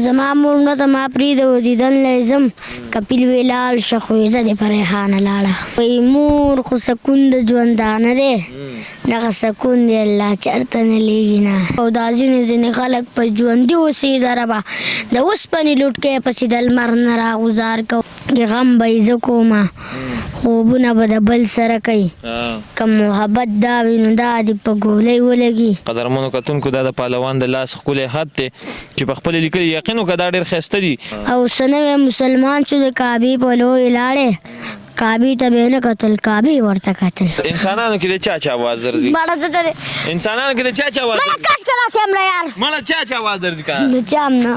زما مور مړه ده ما پرېږده و دیدن له یې ځم کپیل وی لاړ شه خو یې دې پرېښانه لاړه. وایي مور خو سکون د ژوندانه دی دغه سکون دې الله چرته نه لېږي نه. او دا ځینې ځینې خلک په ژوندي اوسېده ربه د اوسپنې لوټکۍ پسې د لمر نه راغوځار کوه. غم به یې زه کومه خوبونه به د بل سره کوي که محبت دا وي نو دا دې په ګولۍ ولګي. قدرمنو کتونکو دا د پهلوان د لاس ښکلی خط دی چې په خپله لیکلی یقین وکړه دا ډیر ښایسته دي. او څه نوی مسلمان شو د کعبې په لورې لاړی کعبې ته به یې نه کتل کعبې ورته کتل. انسانانو کې د چا چا اواز درځي؟ مړه ته ته انسانانو کې د چا چا اواز مړه کش کړه کیمره یار. مړه چا چا اواز درځي کنه؟ د چا هم نه.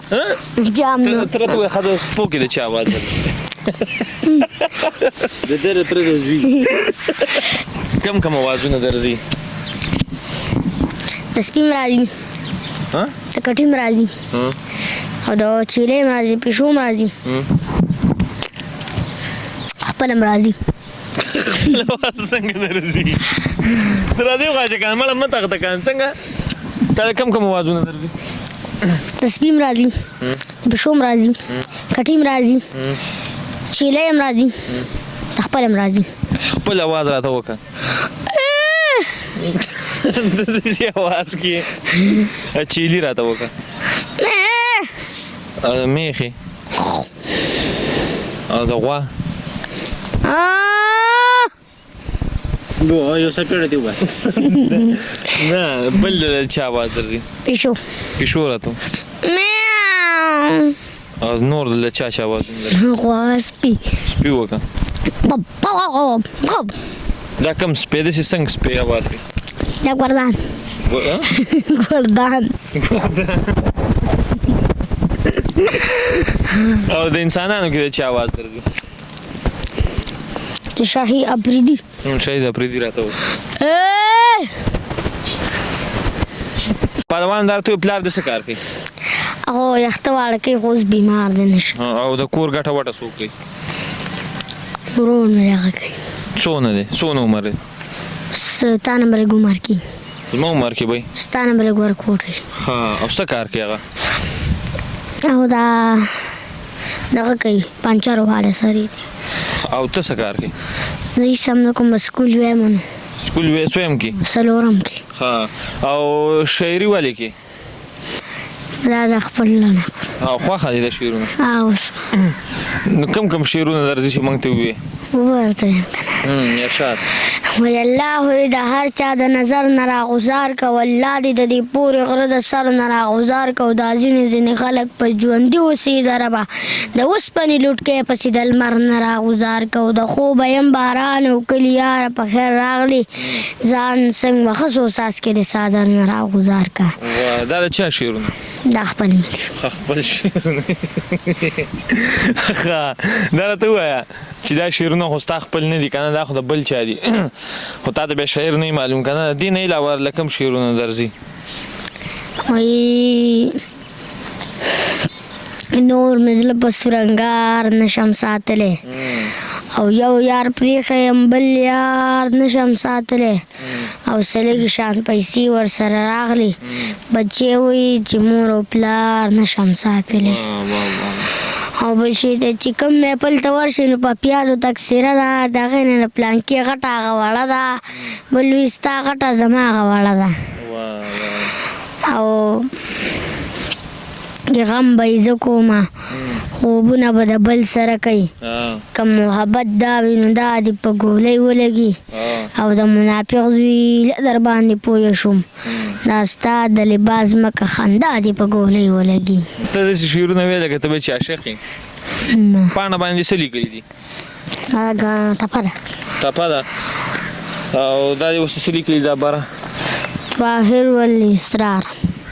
د چا هم نه. تر ته وایه ښه د سپو کې د چا اواز درځي؟ د ده د تره د زوی. کم کم اوازونه درځي؟ د سپي هم راځي. د کټي هم راځي. او د چیلې هم راځي، پیشو هم راځي. خپل هم راځي. څنګه درځي؟ ته راځي خو چې کنه مړه مه تخته کنه څنګه تا کم کم اوازونه درځي؟ د سپي هم راځي، د پیشو هم راځي، کټي هم راځي، چیلې هم راځي، د خپل هم راځي. خپل اواز راته وکړه. د دې اواز کې چیلی راته وکړه. میخي او د غوا یو څپېړه دې ووایه. نه بل د چا اواز درځي؟ پیشو. پیشو راته. او نور د چا چا اوازونه درځي؟ غوا، سپي. سپي وکړه. دا کوم سپی داسې څنګه سپی اواز کوي؟ دا ګردان. ګردان. او د انسانانو کې د چا اواز درځي؟ د شاهي اپریدي. شاهي اپریدي راته وکړه. پهلوان دار ته پلار د څه کار کوي؟ هغه یخته واړه کوي خو اوس بیمار دی نشي. او د کور ګټه وټه څوک کوي؟ ورور مې دغه کوي. څونه دی؟ څونه عمر دی؟ ستا نه به لږ عمر کې. زما عمر کې به ستا نه به لږ ورکوټی. ها او څه کار کوي هغه؟ او دا دغه کوي پنچر واله سړی دی. او ته څه کار کوې؟ زه هېڅ هم نه کوم، سکول وایم نو. سکول وایې څویم کې؟ څلورم کې. ها او شاعري ولې کې؟ دا زه خپل نه او خوښه دي د شعرونه؟ اوس نو کوم کوم شعرونه درځي چې موږ ته ووایې؟ ورته وایم که نه. ارشاد. وایي الله دې د هر چا د نظر نه راغوځار که، والله دې د دې پورې غره د سر نه راغوځار که، او دا ځینې ځینې خلک په ژوندي اوسېده ربه د اوسپنې لوټکۍ پسې د لمر نه راغوځار که، او د خوبه یم باران او کلي یاره په خیر راغلې ځان څنګه به ښه څو څاڅکې د څادر نه راغوځار که. واه دا د چا شعرونه؟ دا خپل مې دي. خپل شعرونه. ښه دا راته ووایه چې دا شعرونه خو ستا خپل نه دي که نه، دا خو د بل چا دي، خو تا ته بیا شاعر نه معلوم که نه، د دې نه علاوه له کوم شعرونه درځي؟ وایي نور مې زړه په سورنګار نشم ساتلی، او یو یار پرېښی یم بل یار نشم ساتلی، او څه لږې شان پیسې ورسره راغلې، بچی وایي چې مور او پلار نشم ساتلی. او بل شی دی چې کوم محفل ته ورشې نو په پیازو تکثیره ده، د هغې نه د پلانکې غټه هغه وړه ده، بل وي ستا غټه زما هغه وړه ده، او غم به یې زه کومه خوبونه به د بل سره کوي، که محبت دا وي نو دا دې په ګولۍ ولګي، او د منافق زوی له در باندې پوه شوم، دا ستا د لباس ځمکه خندا دې په ګولۍ ولګي. ته داسې شعرونه وایې لکه ته به چې عاشق یې. پاڼه باندې څه لیکلي دي؟ ټپه ده. ټپه ده. او دا دې اوس څه لیکلي دا بره؟ طاهر والاسرار.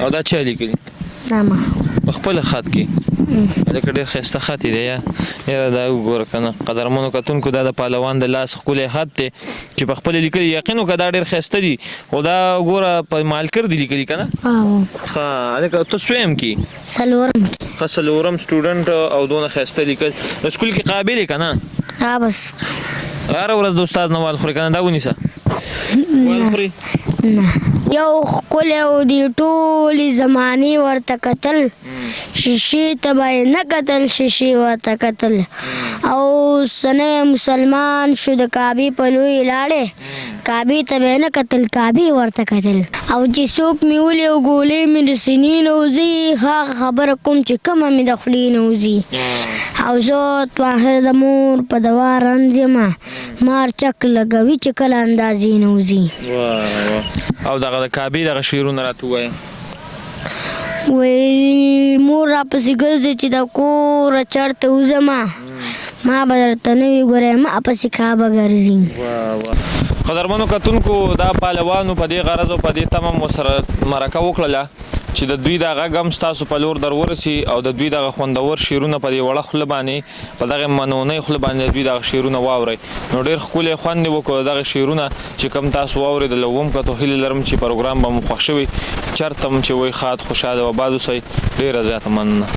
او دا چا لیکلي؟ دا ما په خپل خط کې. لکه ډېر ښایسته خط یې دی. یاره دا وګوره که نه قدرمنو کتونکو، دا د پهلوان د لاس ښکلی خط دی چې په خپله لیکلي، یقین وکړه دا ډېر ښایسته دي، خو دا وګوره په مالکر دي لیکلي که نه؟ ښه هلکه ته څویم کې؟ څلورم کې. ښه څلورم سټوډنټ او دونه ښایسته لیکل. سکول کې قابل یې که نه؟ ها بس. هره ورځ د استاد نه وال خورې که نه؟ دا ونیسه. وال خورې؟ نه. یو ښکلی او دې ټولې زمانې ورته کتل، شیشې ته به یې نه کتل، شیشې ورته کتل. او څه نوی مسلمان شو د کعبې په لویې لاړی، کعبې ته به یې نه کتل، کعبې ورته کتل. او چې څوک مې ولي او ګولۍ مې د سینې نه وځي، هغه خبره کوم چې کومه مې د خولې نه وځي. او زه طاهر د مور په دوا رنځ یم، مار چک لګوي چې کله اندازې نه وځي. او دغه د کعبې دغه شعرونه راته ووایه. ویل مور راپسې ګرځي چې د کوره چرته وځمه، ما به درته نه وي ګوری، ما پسې کعبه ګرځي. قدرمنو کتونکو، دا پهلوانو په دې غرض او په دې تمه مو سره مرکه وکړله چې د دوی دا غږ هم ستاسو په لور در ورسي او د دوی دغه خوندور شعرونه په دې وړه خوله باندې، په دغه منونۍ خوله باندې د دوی دغه شعرونه واورئ. نو ډېر ښکلی خوند یې وکړو دغه شعرونه چې کوم تاسو واورېدل او وم کتو. هیله لرم چې پروګرام به مو خوښ شوی. چرته هم چې وئ ښاد، خوشحاله او اباد اوسئ. ډېره زیاته مننه.